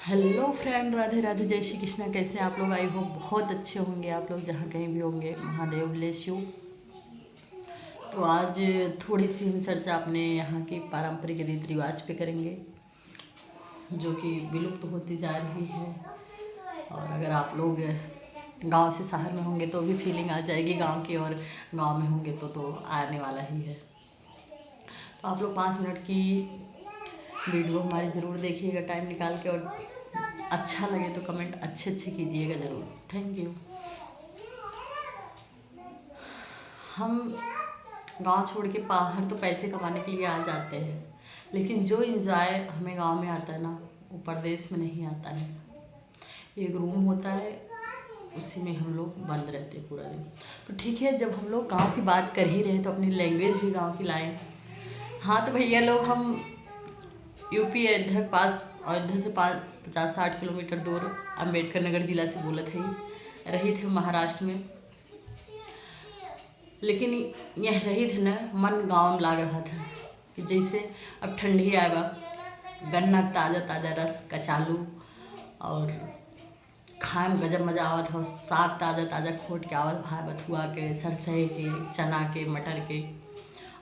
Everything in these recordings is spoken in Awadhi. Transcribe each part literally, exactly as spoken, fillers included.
Hello friend, राधे राधे, जय श्री कृष्णा। कैसे हैं आप लोग? I hope बहुत अच्छे होंगे आप लोग, जहाँ कहीं भी होंगे। महादेव bless you। तो आज थोड़ी सी हम चर्चा अपने यहाँ की पारंपरिक रीति रिवाज पे करेंगे, जो कि विलुप्त होती जा रही है। और अगर आप लोग गांव से शहर में होंगे तो भी feeling आ जाएगी गांव की, और गांव में होंगे तो तो आने वाला ही है। तो आप लोग पाँच मिनट की video हमारी ज़रूर देखिएगा time निकाल के, और अच्छा लगे तो comment अच्छे अच्छे कीजिएगा ज़रूर। Thank you। हम गांव छोड़ के बाहर तो पैसे कमाने के लिए आ जाते हैं, लेकिन जो enjoy हमें गांव में आता है ना, वो परदेश में नहीं आता है। एक room होता है, उसी में हम लोग बंद रहते हैं पूरा दिन। तो ठीक है, जब हम लोग गांव की बात कर ही रहे तो अपनी language भी गांव की लाएं। हाँ तो भैया लोग, हम यूपी अयोध्या के पास, अयोध्या से पाँच पचास साठ किलोमीटर दूर अम्बेडकर नगर जिला से बोलत है, रही थे महाराष्ट्र में। लेकिन यह रही थे न, मन गाँव में लाग रहा था कि जैसे अब ठंडी आए बा, गन्ना के ताज़ा ताज़ा रस, कचालू, और खाए में गजब मज़ा आवत हो। साग ताज़ा ताज़ा खोट के आवत, भाई बथुआ के, सरसों के, चना के, मटर के।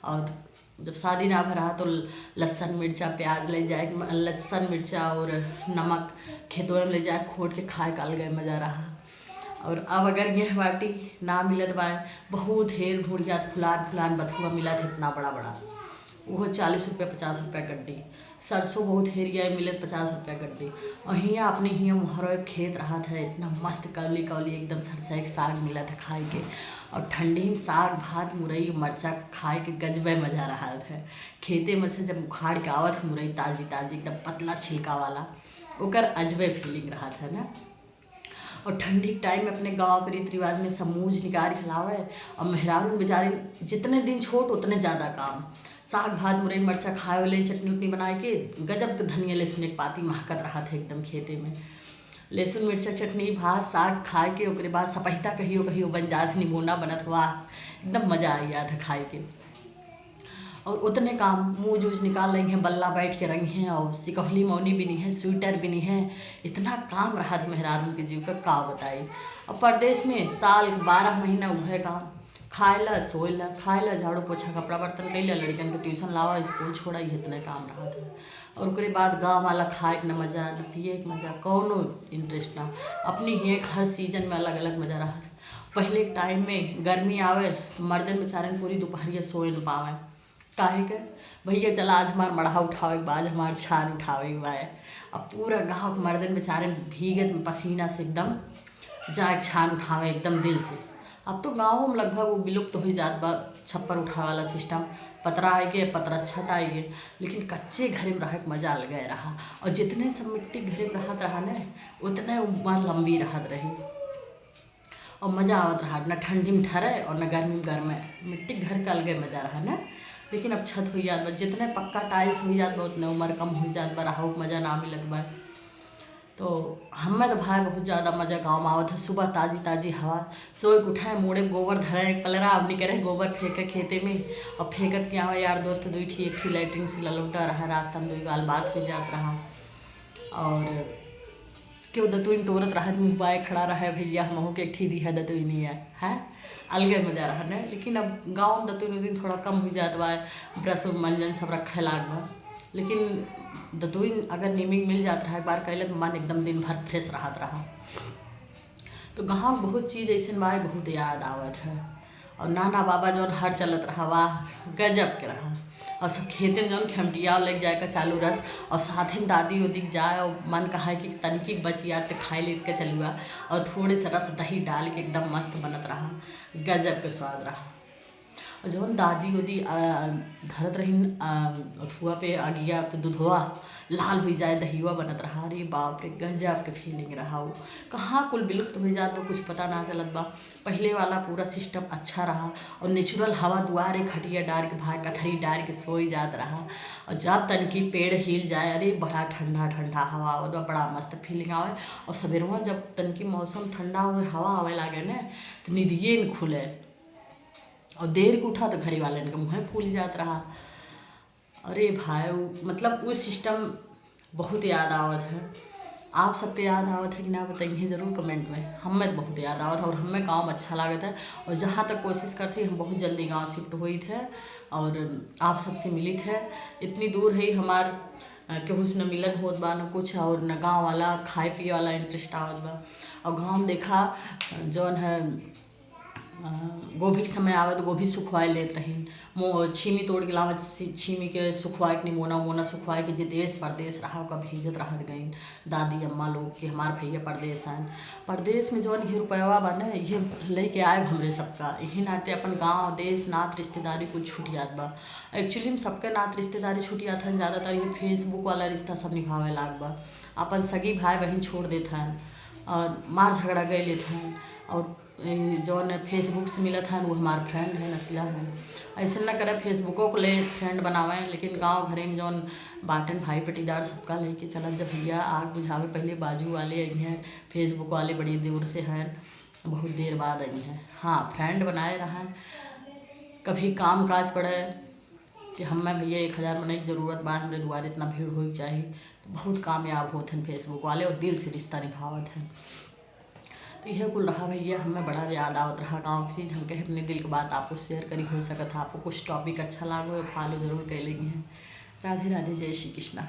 और जब शादी ना भरा तो ल-, लहसुन मिर्चा प्याज ले जाए, म-, लहसुन मिर्चा और नमक खेतवे में ले जाए, खोट के खाए का अलगे मज़ा रहा। और अब अगर यह बाटी ना मिलत बा, बहुत हेर ढूंढियात फुलान फुलान बथुआ मिलत है, इतना बड़ा बड़ा, वो चालीस रुपया पचास रुपया गड्डी। सरसों बहुत हेरिया मिलत पचास रुपया गड्डी। और हियाँ अपने हियाँ मोहरो एक खेत रहत है, इतना मस्त कौली कौली एकदम सरसों के साग मिलत है खाए के। और ठंडी में साग भात मुरई मरचा खाए के गजबे मज़ा रहत है। खेते में से जब उखाड़ के आवत है मुरई ताजी ताजी एकदम पतला छिलका वाला, ओकर अजबे feeling रहत है ना। और ठंडी के time में अपने गाँव के रीति रिवाज में समूज निकाल के लावे, और मेहरारू बेचारी जितने दिन छोट उतने ज़्यादा काम। साग भात मुरई मरचा खाए वाले चटनी उटनी बनाए के गजब के धनिया लहसुन एक पाती महकत रहत है एकदम खेते में। लहसुन मिर्चा के चटनी भात साग खाए के ओकरे बाद सपहिता कहियो कहियो बन जात, निमोना बनत हुआ, एकदम मज़ा आ जात है खाए के। और उतने काम मूज उज निकाल लेंगे, बल्ला बैठ के रंगे हैं और सिकहली मौनी बिनी है, sweater बिनी है। इतना काम रहत मेहरारू के जीव का का बताई। और परदेश में साल के बारह महीना उहे काम, खाए ला सोए ला, खाए ला झाड़ू पोछा कपड़ा बर्तन कैला, लड़कन के tuition लावा स्कूल छोड़ा, ये इतने काम रहत है। और ओकरे बाद गाँव वाला खाए के न मज़ा न पिए के मज़ा, कौनो interest ना। अपनी ही एक हर season में अलग अलग मज़ा रहत है। पहले के time में गर्मी आवे तो मर्दन बेचारन पूरी दोपहरिया सोए न पावे। काहे के? भैया चला आज हमार मड़हा उठावे के बा, आज हमार छान उठावे के बा। अब पूरा गाँव के मर्दन बेचारे भीगत में पसीना से एकदम जाए छान उठावे एकदम दिल से। अब तो गाँवों में लगभग वो विलुप्त हो जात बा छप्पर उठावे वाला system। पतरा आए के पतरा छत आए के, लेकिन कच्चे घर में रहे के मजा अलगे रहा। और जितने सब मिट्टी घर में रहत रहा न, उतने उम्र लंबी रहत रही। और मजा आवत रहा, न ठंडी में ठरे और न गर्मी में गर्मे। मिट्टी के घर का अलगे मजा रहा न। लेकिन अब छत हुई जात बा, जितने पक्का tiles हुई जात बा उतने उम्र कम हुई जात बा, रहो मजा ना मिलत बा। तो हमें तो भाई बहुत ज़्यादा मजा गाँव में आवत है। सुबह ताजी ताजी हवा, सोए के उठे, मुड़े गोबर धरे एक पलरा, अब निकरे गोबर फेंके खेते में, और फेंकत के आवे यार दोस्त दुई ठी, एक ठी latrine से ललौटा रहा, रास्ता में दुई गाल बात हो जात रहा। और केहू दतुइन तोरत रहत, मुँह बाए खड़ा रहे, "भैया, हमहू के एक ठी दिहा दतुइनी है," हैं? अलगे मजा रहा न। लेकिन अब गाँव में दतुइन उतुइन थोड़ा कम हुई जात बा, brush मंजन सब रखे लाग बा। लेकिन दतुइन अगर नीमिक मिल जात रहा, एक बार कैले तो मन एकदम दिन भर fresh रहत रहा। तो गाँव बहुत चीज़ ऐसन बा, बहुत याद आवत है। और नाना बाबा जौन हर चलत रहा, वाह, गजब के रहा। और सब खेते में जौन खेमटिया लेके जाए कचालू रस, और साथे में दादी उदी के जाए, और मन कहा कि तनिकी बचिया तो खाए लेत कचलुआ, और थोड़े से रस दही डाल के एकदम मस्त बनत रहा, गजब के स्वाद रहा। और जौन दादी उदी, आ, धरत रहीन, आ, अथुआ पे अगिया पे दुधवा लाल हुई जाए, दहिवा बनत रहा, अरे बाप रे, गजब के feeling रहा। वो कहाँ कुल विलुप्त हुई जात बा, कुछ पता ना चलत बा। पहिले वाला पूरा system अच्छा रहा और natural हवा दुआरे खटिया डार के, भाई कथरी डार के सोई जात रहा। और जब तनकी पेड़ हिल जाए, अरे बड़ा ठंडा ठंडा हवा आवत बा, बड़ा मस्त feeling आवे। और सबेरवा जब तनकी मौसम ठंडा होए, हवा आवे लागे न, तो निदिये न खुले। और देर के उठा तो घरे वालन के मुँहे फूल जात रहा। अरे भाई, उ, मतलब उ system बहुत याद आवत है। आप सबके याद आवत है कि ना, बताइए जरूर comment में। हमें तो बहुत याद आवत है और हमें गाँव में अच्छा लागत है। और जहाँ तक कोशिश करते हैं, हम बहुत जल्दी गाँव shift होइत है और आप सबसे मिलित है। इतनी दूर है हमार, अ, केहू से न मिलन होत बा, न कुछ, और न गाँव वाला खाए पिए वाला interest आवत बा। और गाँव में देखा, अ, जौन है, अ, गोभी के समय आवे तो गोभी सुखवाए लेत रहीन। मो-, छीमी तोड़ के लावत, छी-, छीमी के सुखवाए के, निमोना उमोना सुखवाए के, जे देश परदेश रहा, ओका भेजत रहत गईन। दादी अम्मा लोग कि हमार भैया परदेश आएन। परदेश में जौन इहे रुपयवा बा न, इहे लेके आएब हमरे सबका। इही नाते अपन गाँव, देश, नात, रिश्तेदारी कुल छूट जात बा। Actually में सबके नात रिश्तेदारी छूट जात हन, ज़्यादातर ये Facebook वाला रिश्ता सब निभावे लाग बा। अपन सगी भाई बहिन छोड़ देत हन और मार झगड़ा गए लेत हन। और ए, जौन Facebook से मिलत हन, वो हमार friend है, नसीला है। ऐसे न करे, Facebookओ को ले friend बनावे, लेकिन गाँव घरे में जौन बाटन भाई पटीदार, सबका लेके चलत। जब भैया आग बुझावे, पहले बाजू वाले अइहें, Facebook वाले बड़ी दूर से हैं, बहुत देर बाद अइहें। हाँ, friend बनाए रहन, कभी काम काज पड़े कि हमें भैया एक हज़ार मनई के जरूरत बा, हमरे दुआरे इतना भीड़ होए के चाही, तो बहुत कामयाब होत हन Facebook वाले और दिल से रिश्ता निभावत हैं। तो यह कुल रहा भैया, हमें बड़ा याद आवत रहा गाँव की चीज़। हम कहे अपने दिल की बात आपको share करी, हो सकत है आपको कुछ topic अच्छा लागो, follow जरूर कर लेंगे। राधे राधे, जय श्री कृष्णा।